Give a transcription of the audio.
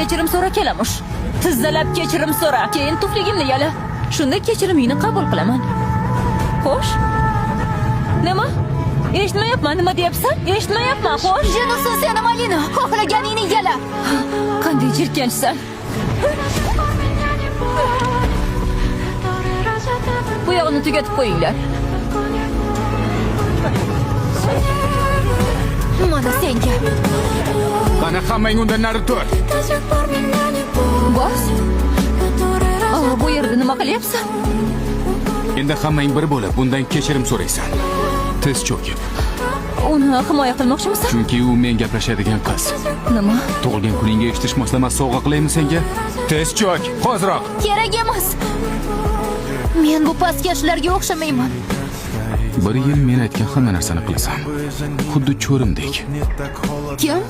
Kechirim so'ra, kalamush. Tizzalab kechirim so'ra. Keyin tufligimni yala. Shunda kechirimingni qabul qilaman. Xo'sh? Nima? Eshitmayapman, nima deyapsan? Eshitmayapman, xo'sh? Jin ursin seni, Malina. Xohlaganingni yala. Qanday jirkanchsan? Bu yog'ini tugatib qo'yinglar. Mana senga. Qani, hammang undan nari tur. Bos? Oh, bu yerda nima qilyapsan? Endi hammang bir bo'lib bundan kechirim so'raysan. Tiz cho'kib. Uni himoya qilmoqchimisan? Chunki u men gaplashadigan qiz. Nima? Tug'ilgan kuningga eshitish moslamasi sovg'a qilaymi senga? Tiz cho'k, hoziroq. Kerak emas. Men bu pastkashlarga o'xshamayman. Bir yil men aytgan hamma narsani qilasan. Xuddi cho'rimdek. Kim?